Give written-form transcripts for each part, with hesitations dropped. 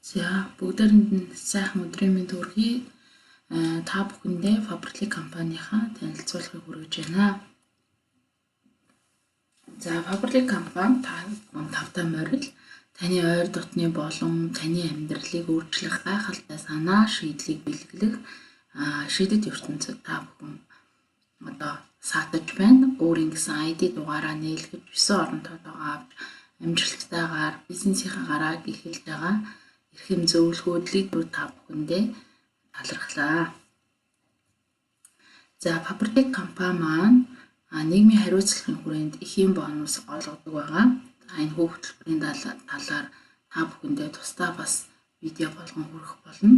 За, бүгдээрэнд нь сайхан өдрийн мэнд хүргэе. Та бүхэндээ Faberlic компанийнхаа танилцуулгыг хүргэж байна. За, Faberlic компани та тавтай морил таны ойр дотны болон таны амьдралыг өөрчлөх гайхалтай санаа шийдлийг бэлгэлэх шидэт ертөнцид та бүхэн одоо саатаж байна. Өөрийн гэсэн ID дугаараа нээлгэж 9 орон тоотойгоо авч амжилттайгаар бизнесийнхээ гарааг эхэлж байгаа эрхэм зөвлөгөөд лидерүүд та бүхэндээ талархлаа. За, Faberlic компани маань нийгмийн хариуцлагын хүрээнд эхийн бонус олгодог байгаа. За, энэ хүү хөтөлбөрийн талаар та бүхэндээ тусдаа бас видео болгон хүргэх болно.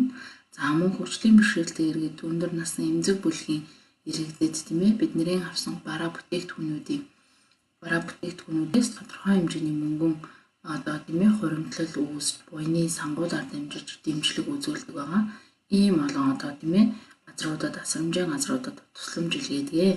За, мөн хөгжлийн бэрхшээлтэй иргэд, өндөр насны эмзэг бүлгийн иргэдэд, тийм ээ, бидний авсан бараа бүтээгдэхүүнүүдээс тодорхой хэмжээний мөнгөн одоо, тийм ээ, хуримтлал үүсч буйны сангуулаар дамжиж дэмжлэг үзүүлдэг байгаа. Ийм олон одоо, тийм ээ, газруудад, асрамжийн газруудад тусламж илгээдэг.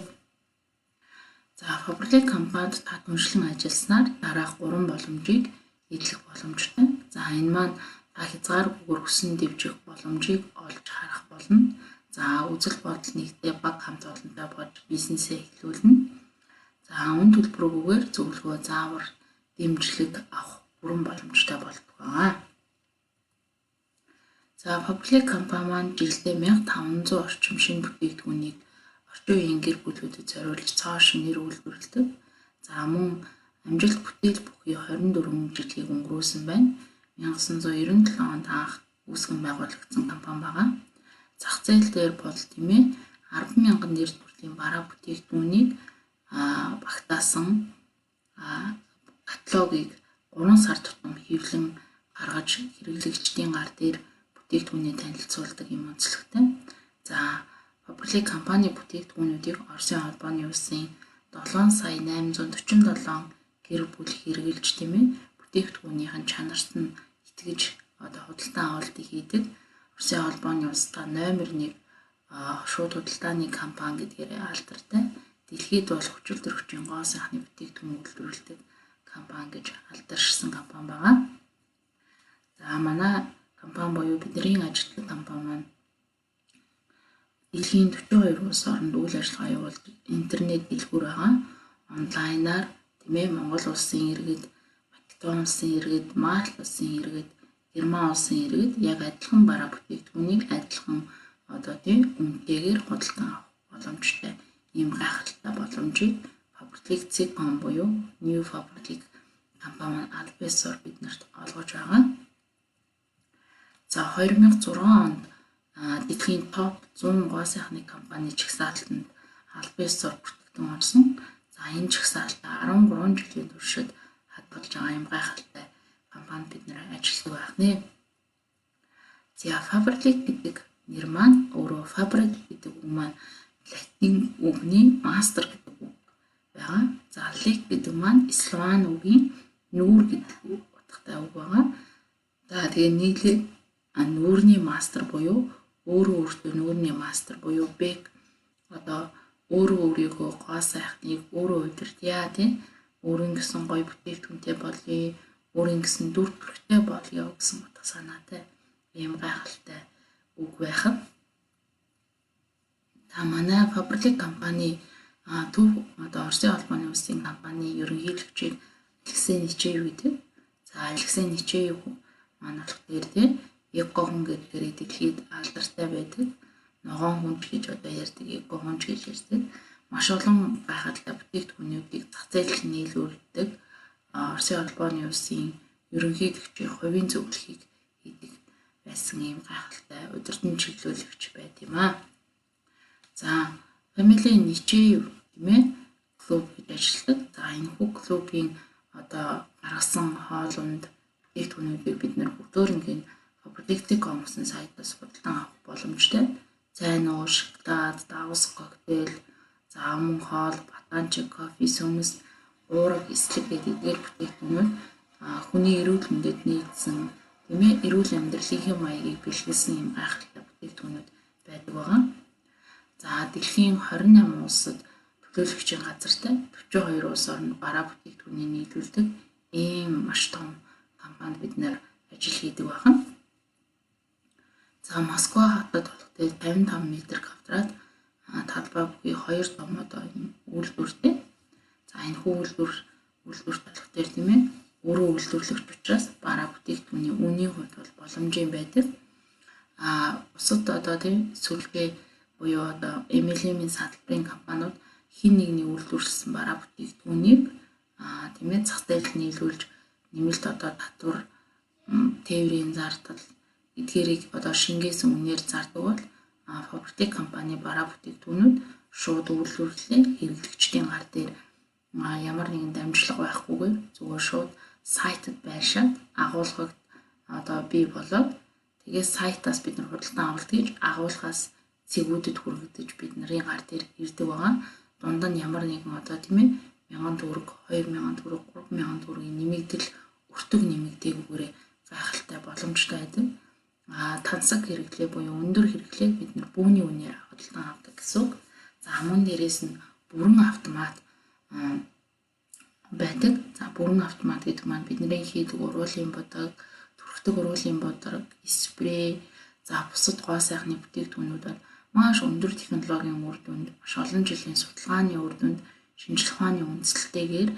За, Faberlic компанид та түншлэн ажилласнаар дараах 3 боломжийг эдлэх боломжтой. За, энэ маань та хязгааргүйгээр өсөн дэвжих боломжийг олж харах болно. За, үзэл бодол нэгдээ баг хамт олонтой болж бизнесээ эхлүүлнэ. За, үн төлбөргүйгээр зөвлөгөө, заавар, дэмжлэг авах бүрэн боломжтой болдог байгаа. За, Faberlic компани маань жилдээ 1500 орчим шинэ бүтээгдэхүүнийг орчин үеийн гэр бүлүүдэд зориулж цоо шинээр үйлдвэрлэдэг. За, мөн амжилт бүтээл бүхий 24 жилийг өнгөрөөсөн байна. 1997 онд анх үүсгэн байгуулагдсан компани байгаа. Зах зээл дээр бол, тийм ээ, 10,000 нэр төрлийн бараа бүтээгдэхүүнийг багтаасан каталогийг 3 сар тутам хэвлэн гаргаж хэрэглэгчдийн гар дээр бүтээгдэхүүнээ танилцуулдаг юм онцлогтой. За, Faberlic компани бүтээгдэхүүнүүдийг Оросын холбооны улсын 7 сая 847 гэр бүл хэрэглэж, тийм ээ, бүтээгдэхүүнийх нь чанарт нь итгэж одоо худалдан авалтыг хийдэг. Оросын холбооны улсдаа номер 1 шууд худалдааны компани гэдгээр алдартай. Дэлхийд бол хүчил төрөгчийн гоо сайхны бүтээгдэхүүн үйлдвэрлэдэг компани гэж алдаршсан компани байгаа. За, манай компани буюу бидний ажилладаг компани маань дэлхийн 42 улс оронд үйл ажиллагаа явуулж интернет дэлгүүр байгаа. Онлайнаар, тийм ээ, Монгол улсын иргэд, Македон улсын иргэд, Малт улсын иргэд, Герман улсын иргэд яг адилхан бараа бүтээгдэхүүнийг адилхан одоо тийм үнэтэйгээр худалдан авах боломжтой. Ийм гайхалтай боломжийг Faberlic.com буюу New Faberlic компани маань аль биесээр биднэрт олгож байгаа. За, 2006 онд дэлхийн топ 100 гоо сайхны компани жагсаалтанд аль биесээр бүртгэгдэн орсон. За, энэ жагсаалтаа 13 жилийн туршид хадгалж байгаа юм гайхалтай компанид бид нэр ажилладаг байх нэ. За, Faberlic гэдэг нэр маань өөрөө Fabric гэдэг үг маань латин үгний мастер гэдэг үг байгаа. За, lic гэдэг маань славян үгийн нүүр гэдэг утгатай үг байгаа. За, тэгээ нийлээ нүүрний мастер буюу өөрөө өөртөө нүүрний мастер буюу бэг одоо өөрөө өөрийгөө гоо сайхныг өөрөө удирдъя, тий, өөрийн гэсэн гоё бүтээгдэхүүнтэй болъё, өөрийн гэсэн дүр төрхтэй болъё гэсэн утга санаатай ийм гайхалтай үг байх нь. Та манай Faberlic компани төв одоо Оросын холбооны улсын компани ерөнхийлөгчийг Алексей Нечаев гэдэг. За, Алексей Нечаев маань болох дээр, тий, эго хүн гэдгээр дэлхийд алдартай байдаг. Ногоон хүн ч гэж одоо ярьдаг, эго хүн ч гэж ярьдаг. Маш олон гайхалтай бүтээгдэхүүнүүдийг зах зээлд нийлүүлдэг. Оросын холбооны улсын ерөнхийлөгчийн хувийн зөвлөхийг хийдэг байсан ийм гайхалтай удирдан чиглүүлэгч байд юм аа. За, Family Нечаев, тийм ээ, клуб гэж ажилладаг. За, энэ хүү клубын одоо гаргасан хоол унд бүтээгдэхүүнүүдийг бид нэр бүгдөө Faberlic.com гэсэн сайтаас худалдан авах боломжтой. Цай нуур, шоколад, давс, коктейл, за мөн хоол, батанчиг, кофе, сүмс, уураг, эслэг гэдэг эдгээр бүтээгдэхүүнүүд хүний эрүүл мэндэд нийцсэн, тийм ээ, эрүүл амьдралын маягийг бэлгэлсэн юм гайхалтай бүтээгдэхүүнүүд байдаг байгаа. За, дэлхийн 28 улсад төлөөлөгчийн газартай, 42 улс оронд бараа бүтээгдэхүүнийг нийлүүлдэг ийм маш том компанид бид нэр ажил хийдэг байна. За Москва хотод болох дээр 55 м квадрат талбай бүхий 2 том одоо юм үйлдвэртэй. За энэ хүү үйлдвэрт болох дээр тийм ээ өөрөө үйлдвэрлэгч учраас бараа бүтээгдэхүүний үнийн хувьд бол боломжийн байдаг. Бусад одоо тийм сүлбээ буюу одоо MLM-ийн салбарын компаниуд хин нэгний үйлдвэрлэсэн бараа бүтээгдэхүүнийг тийм ээ зах зээлд нийлүүлж нэмэлт одоо татвар тээврийн зардал эдгээрийг одоо шингээсэн үнээр зардаг бол Faberlic компани бараа бүтээгдэхүүнүүд шууд үйлдвэрлэлээ хэрэглэгчдийн гар дээр ямар нэгэн дамжлага байхгүйгээр зүгээр шууд сайтад байршаад агуулгад одоо бий болоод тэгээ сайтаас бид нар худалдан авалт хийж агуулгаас цэгүүдэд хүргэгдэж бид нарын гар дээр ирдэг байгаа. Дунд нь ямар нэгэн одоо тийм ээ 1000 төгрөг, 2000 төгрөг, 3000 төгрөгийн нэмэгдэл өртөг нэмэгдээгүйгээр гайхалтай боломжтой байдаг. Тансаг хэрэглээ буюу өндөр хэрэглээг бид нар бүүний үнээр худалдан авдаг гэсэн үг. За мөн дээрээс нь бүрэн автомат байдаг. За бүрэн автомат гэдэг маань бидний хийдэг уруулын будаг, түрхдэг уруулын будаг, спрей, за бусад гоо сайхны бүтээгдэхүүнүүд бол маш өндөр технологийн үр дүнд, маш олон жилийн судалгааны үр дүнд, шинжлэх ухааны үндэслэлтэйгээр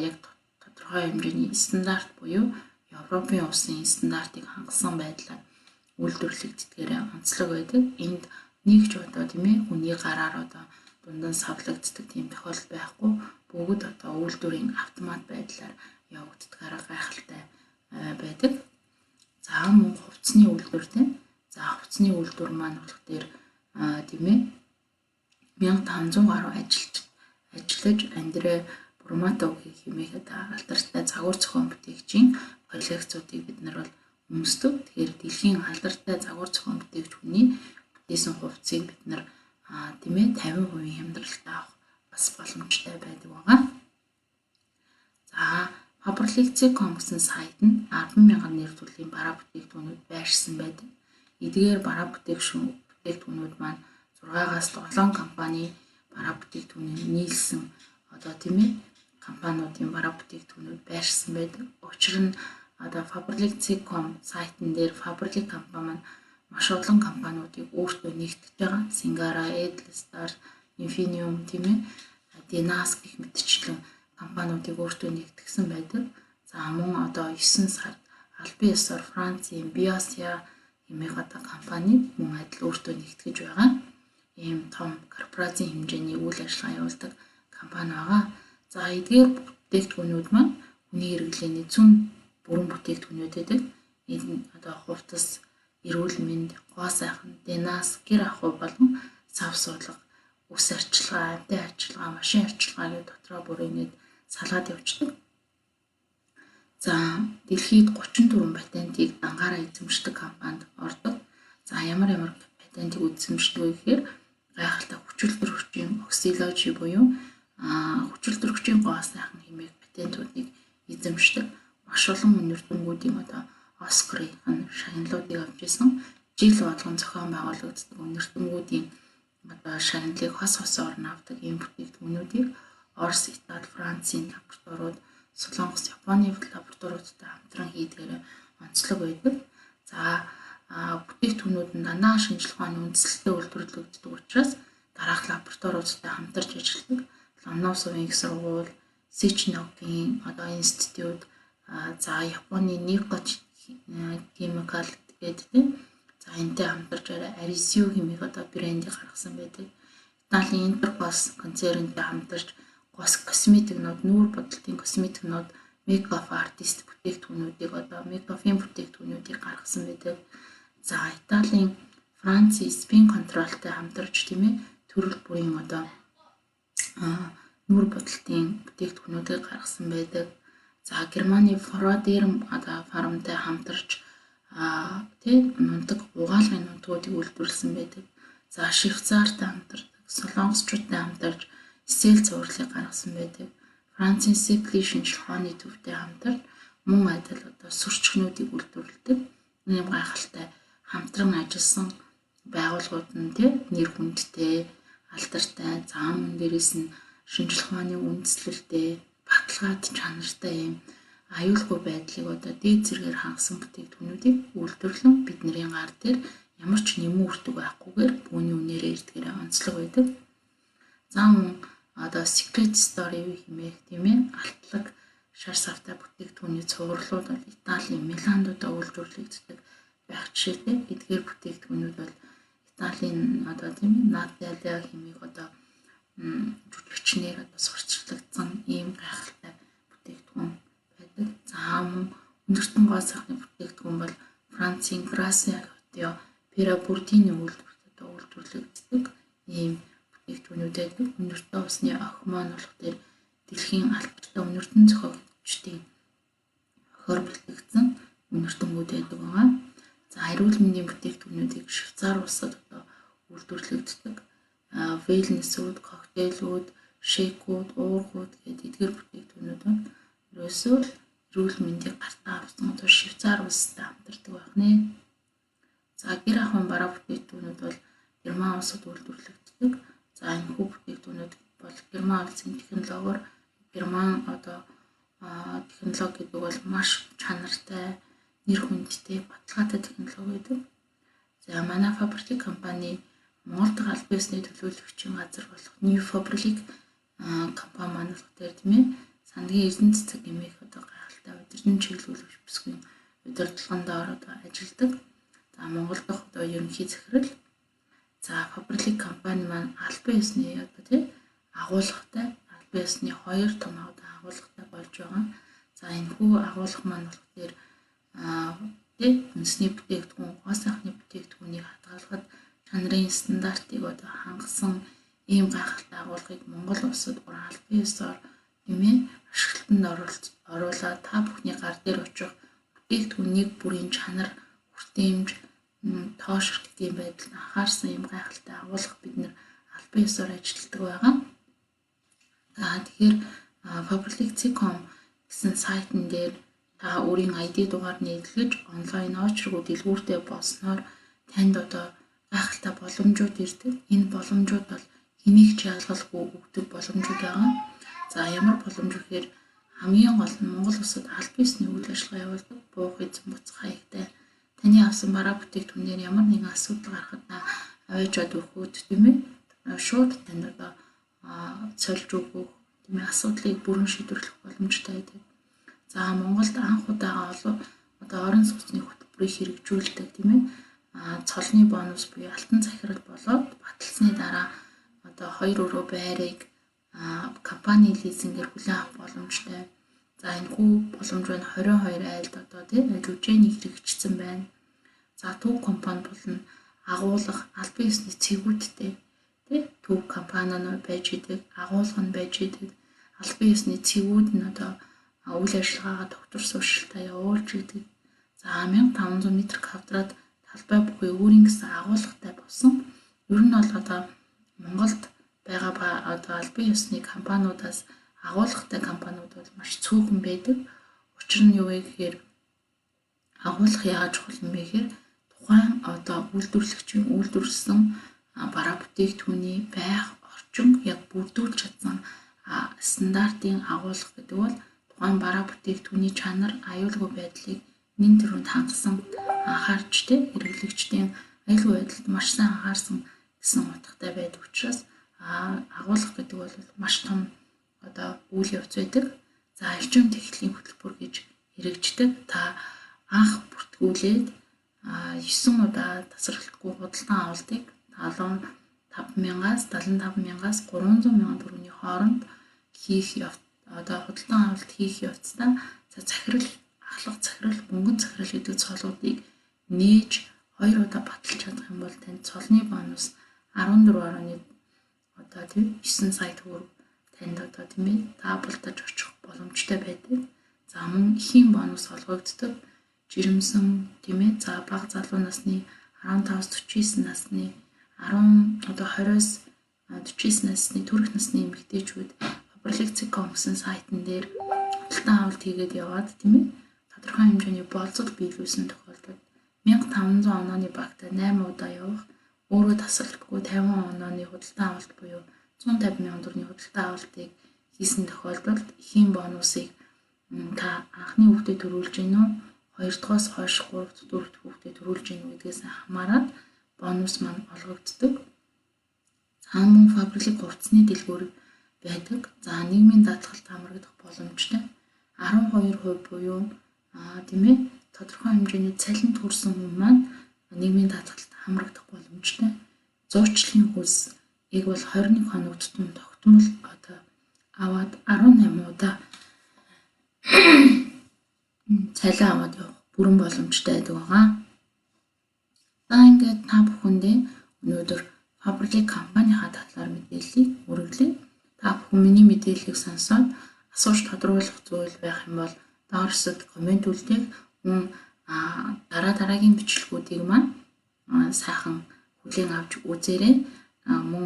яг тодорхой хэмжээний стандарт буюу Европын улсын стандартыг хангасан байдлаар үйлдвэрлэгддгээр онцлог байдаг. Энд нэг ч одоо тийм ээ хүний гараар одоо дундан савлагддаг тийм тохиолдол байхгүй. Бүгд одоо үйлдвэрийн автомат байдлаар явагддгаараа гайхалтай байдаг. За мөн хувцсны үйлдвэр тийм. За хувцсны үйлдвэр маань болох дээр тийм ээ 1500 гаруй ажиллаж Андре Бурматов гэх хэмээх одоо алдартай загвар зохион бүтээгчийн коллекцуудыг бид нар бол өмсдөг. Тэгэхээр дэлхийн алдартай загвар зохион бүтээгч хүний бүтээсэн хувцсыг бид нар тийм ээ 50% хямдралтай авах бас боломжтой байдаг байгаа. За Faberlic.com гэсэн сайт нь 10,000 нэр төрлийн бараа бүтээгдэхүүнүүд байршсан байдаг. Эдгээр бараа бүтээгдэхүүнүүд маань 6-аас 7 компани бараа бүтээгдэхүүнийг нийлсэн одоо тийм ээ компаниудын бараа бүтээгдэхүүнүүд байршсан байдаг. Учир нь одоо Faberlic.com сайтн дээр Faberlic компани маань маш олон компаниудыг өөртөө нэгтгэж байгаа. Singara, Edelstahl, Infineum тийм ээ Dinas гэх мэтчлэн компаниудыг өөртөө нэгтгэсэн байдаг. За мөн одоо 9 сард албан ёсоор Францын Biosia хэмээх одоо компани мөн адил өөртөө нэгтгэж байгаа. Ийм том корпорацийн хэмжээний үйл ажиллагаа явуулдаг компани байгаа. За эдгээр бүтээгдэхүүнүүд маань хүний хэрэглээний цөм бүрэн бүтээгдэхүүнүүд байдаг. Энэ одоо хувцас, эрүүл мэнд, гоо сайхан, дэнас, гэр ахуй болон сав суулга, үс арчилгаа, амьтан арчилгаа, машин арчилгаа гэх дотроо бүр ингэж салгаад явждаг. За дэлхийд 34 патентыг дангаараа эзэмшдэг компанид ордог. За ямар ямар патентыг эзэмшдэг вэ гэхээр гайхалтай хүчил төрөгчийн оксиложи буюу хүчил төрөгчийн гоо сайхан хэмээх патентуудыг эзэмшдэг. Маш олон үнэртэнгүүдийн одоо Оскарын шагналуудыг авч исэн. Жил болгон зохион байгуулагддаг үнэртэнгүүдийн одоо шагналыг хос хосоор нь авдаг ийм бүтээгдэхүүнүүдийг Орос, Итали, Францын лабораториуд, Солонгос, Японы лабораториудтай хамтран хийдгээр онцлог байдаг. За бүтээгдэхүүнүүд нь дандаа шинжлэх ухааны үндэслэлтэй үйлдвэрлэгддэг учраас дараах лабораториудтай хамтарч ажилладаг. Ломоносовын их сургууль, Сечиновгийн одоо институт, за Японы Никко Chemical гэдэг тийм. За энэтэй хамтарч Арисио хэмээх одоо брендийг гаргасан байдаг. Италийн Intercos концернтэй хамтарч косметикнууд, нүүр будалтын косметикнууд, мейкап артист бүтээгдэхүүнүүдийг одоо мейкапын бүтээгдэхүүнүүдийг гаргасан байдаг. За Италийн, Францын Спин контролтой хамтарч тийм ээ төрөл бүрийн одоо нүүр будалтын бүтээгдэхүүнүүдийг гаргасан байдаг. За Германы Фродерм одоо фармтай хамтарч тий нунтаг угаалгын нунтгуудыг үйлдвэрлэсэн байдаг. За Швейцартай хамтардаг, Солонгосчуудтай хамтарч Сэл цувралыг гаргасан байдаг. Францын Сепли шинжлэх ухааны төвтэй хамтарч мөн адил одоо сүрчгнүүдийг үйлдвэрлэдэг. Ийм гайхалтай хамтран ажилласан байгууллагууд нь тий нэр хүндтэй, алдартай, за мөн дээрээс нь шинжлэх ухааны үндэслэлтэй, баталгаад чанартай ийм аюулгүй байдлыг одоо дээд зэргээр хангасан бүтээгдэхүүнүүдийг үйлдвэрлэн бидний гар дээр Ямар ч нэмэн үртэг байхгүйгээр бүүний үнээрээ ирдгээрээ онцлог байдаг. За мөн одоо Secret Story хэмээх, тийм ээ, алтлаг шар савтай бүтээгдэхүүний цувралууд бол Италийн Миланд одоо үйлдвэрлэгддэг байх жишээтэй. Эдгээр бүтээгдэхүүнүүд бол Италийн одоо, тийм ээ, Наталиа хэмээх одоо жүжигчнэр одоо сурталчлагдсан ийм гайхалтай бүтээгдэхүүн байдаг. За мөн өндөртөн гоо сайхны бүтээгдэхүүн бол Францын Грасиа хотын Пера Бурдины үйлдвэрт одоо үйлдвэрлэгддэг ийм бүтээгдэхүүнүүд байдаг. Өндөртөн усны охин маань болох дээр дэлхийн алдартай үнэртэн зохиогчдын охиор бэлтгэгдсэн үнэртэнгүүд байдаг байгаа. За, эрүүл мэндийн бүтээгдэхүүнүүдийг Швейцар улсад одоо үйлдвэрлэгддэг. Wellness үүд, коктейлүүд, shake үүд, уургууд гэдэг эдгээр бүтээгдэхүүнүүд байна. Ерөөсөө л эрүүл мэндийг гартаа авсан одоо Швейцар улстай хамтардаг байх нэ. За, гэр ахуйн бараа бүтээгдэхүүнүүд бол Герман улсад үйлдвэрлэгддэг. За, энэхүү бүтээгдэхүүнүүд бол Герман улсын технологиор, Герман одоо технологи гэдэг бол маш чанартай, нэр хүндтэй, баталгаатай технологи гэдэг. За, манай Faberlic компани Монгол дахь албан ёсны төлөөлөгчийн газар болох New Faberlic компани маань болох дээр, тийм ээ, сандгийн эрдэнэ цэцэг хэмээх одоо гайхалтай удирдан чиглүүлэгч бүсгүйн удирдлагын доор одоо ажилладаг. За, Монгол дахь одоо ерөнхий захирал. За, Faberlic компани маань албан ёсны одоо, тий, агуулгатай, албан ёсны хоёр том одоо агуулгатай болж байгаа. За, энэхүү агуулга маань болох дээр, тий, үндэсний бүтээгдэхүүн, гоо сайхны бүтээгдэхүүнийг хадгалахад чанарын стандартыг одоо хангасан ийм гайхалтай агуулгыг Монгол улсад бүр албан ёсоор, тийм ээ, ашиглалтанд оруулаад та бүхний гар дээр очих бүтээгдэхүүнийг бүрийн чанар, хүртээмж, тоошрох гэдгийн байдалд анхаарсан юм гайхалтай агуулга бид нар албан ёсоор ажилладаг байгаа. За, тэгэхээр Faberlic.com гэсэн сайтн дээр та өөрийн ID дугаар нийлгэж онлайн очргүй дэлгүүртэй болсноор танд одоо гайхалтай боломжууд ирдэг. Энэ боломжууд бол хэнийг ч ялгалгүй өгдөг боломжууд байгаа. За, ямар боломж гэхээр хамгийн гол нь Монгол улсад албан ёсны үйл ажиллагаа явуулдаг буух эзэн буцах хаягтай. Таны авсан бараа бүтээгдэхүүнээр ямар нэгэн асуудал гарахад та аваачаад өгөхөд, тийм ээ, шууд танд одоо сольж өгөх, тийм ээ, асуудлыг бүрэн шийдвэрлэх боломжтой байдаг. За, Монголд анх удаага олон одоо орон сууцны хөтөлбөрийг хэрэгжүүлдэг, тийм ээ, цолны бонус буюу алтан захирал болоод баталсны дараа одоо хоёр өрөө байрыг компани лизингээр хүлээн авах боломжтой. За, энэхүү боломж байна 22 айлд одоо, тийм, жүжээний хэрэгжсэн байна. За, төв компани болон агуулга албан ёсны цэгүүдтэй, тий, төв компани нь байж идэг, агуулга нь байж идэг, албан ёсны цэгүүд нь одоо үйл ажиллагаагаа тогтворсон уршилтаа явуулж идэг. За, 1500 м квадрат талбай бүхий өөрийн гэсэн агуулгатай болсон. Ер нь бол одоо Монголд байгаа одоо албан ёсны компаниудаас агуулгатай компаниуд бол маш цөөхөн байдаг. Учир нь юу вэ гэхээр агуулга яагаад чухал юм бэ гэхээр тухайн одоо үйлдвэрлэгчийн үйлдвэрлэсэн бараа бүтээгдэхүүний байх орчин яг бүрдүүлж чадсан стандартын агуулга гэдэг бол тухайн бараа бүтээгдэхүүний чанар, аюулгүй байдлыг нэн тэрүүнд хангасан, анхаарч, тэ, хэрэглэгчдийн аюулгүй байдалд маш сайн анхаарсан гэсэн утгатай байдаг учраас агуулга гэдэг бол маш том одоо үйл явц байдаг. За, эрчим техникийн хөтөлбөр гэж хэрэгждэг. Та анх бүртгүүлээд 9 удаа тасралтгүй худалдан авалтыг 75 мянгаас 75 мянгаас 300 мянган төгрөгийн хооронд хийх одоо худалдан авалт хийх явцдаа, за, захирал, ахлах захирал, мөнгөн захирал гэдэг цолуудыг нээж хоёр удаа баталж чадах юм бол танд цолны бонус 14.9 одоо, тийм, 9 сая төгрөг танд одоо, тийм ээ, double даж очих боломжтой байдаг. За, мөн эхийн бонус олгогддог. Жирэмсэн, тийм ээ, за, бага залуу насны 15-аас 49 насны 10 одоо 20-оос 49 насны төрөх насны эмэгтэйчүүд Faberlic.com гэсэн сайтн дээр худалдан авалт хийгээд яваад, тийм ээ, тодорхой хэмжээний болзол биелүүлсэн тохиолдолд 1500 онооны багтаа 8 удаа явах, өөрөө тасралтгүй 50 онооны худалдан авалт буюу 150 мянган төгрөгийн худалдан авалтыг хийсэн тохиолдолд эхийн бонусыг та анхны хүүхдэд төрүүлж гин үү, хоёр дахоос хойш гурав дахь, дөрөв дэх хүүхдэд төрүүлж гин үү гэдгээс хамаарат бонус маань олгогддог. За мөн Faberlic хувцсны дэлгүүр байдаг. За нийгмийн даатгалд хамрагдах боломжтой. 12% буюу тийм ээ, тодорхой хэмжээний цалин төрсэн хүн маань нийгмийн даатгалд хамрагдах боломжтой. Зуучлалын хөлс яг бол 21 хоног тутам тогтмол одоо аваад 18 удаа цалин аваад явах бүрэн боломжтой байдаг байгаа. За, ингээд та бүхэндээ өнөөдөр Faberlic компанийнхаа талаар мэдээллийг хүргэлээ. Та бүхэн миний мэдээллийг сонсоод асууж тодруулах зүйл байх юм бол доор хэсэгт comment үлдээх, мөн дараа дараагийн бичлэгүүдийг маань сайхан хүлээн авч үзээрэй. Мөн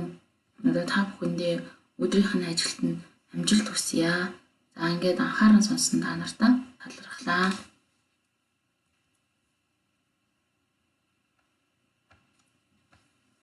одоо та бүхэндээ өдрийнх нь ажилд нь амжилт хүсье. За, ингээд анхааран сонссон та нартаа талархлаа.